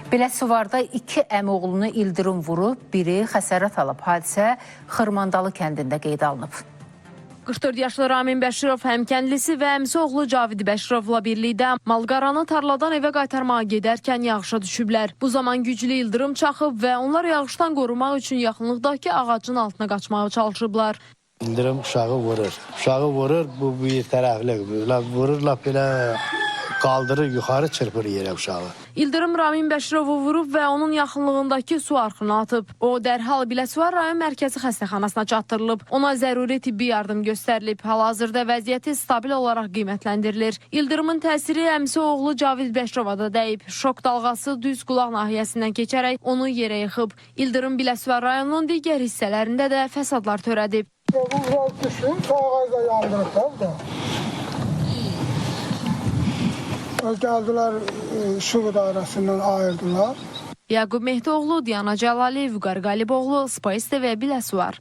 Biləsuvarda iki əmioğlunu ildırım vurub, biri xəsarət alıb. Hadisə Xırmandalı kəndində qeydə alınıb. 44 yaşlı Ramin Bəşirov həmkəndlisi və əmisi oğlu Cavid Bəşirovla birlikdə malqaranı tarladan evə qaytarmağa gedərkən yağışa düşüblər. Bu zaman güclü ildırım çaxıb və onlar yağışdan qorunmaq üçün yaxınlıqdakı ağacın altına qaçmağa çalışıblar. İldırım uşağı vurur. Uşağı vurur, bu bir tərəfli. Lap vurur, lap belə qaldırır, yuxarı çırpır yerə uşağı. İldırım Ramin Bəşirovu vurub və onun yaxınlığındakı su arxına atıb. O dərhal Biləsuvar rayon mərkəzi xəstəxanasına çatdırılıb. Ona zəruri tibbi yardım göstərilib. Hal-hazırda vəziyyəti stabil olaraq qiymətləndirilir. İldırımın təsiri əmisi oğlu Cavid Bəşirova da dəyib. Şok dalğası düz qulaq nahiyəsindən keçərək onu yerə yıxıb. İldırım Biləsuvar rayonunun digər hissələrində də fəsadlar törədib. Bu düşür, ağacı da yandırıb da bu da. Gəldilər işıq idarəsindən ayırdılar. Yaqub Mehdioğlu, Diana Cəlali, Vüqar Qaliboğlu, Space TV, Biləsuvar.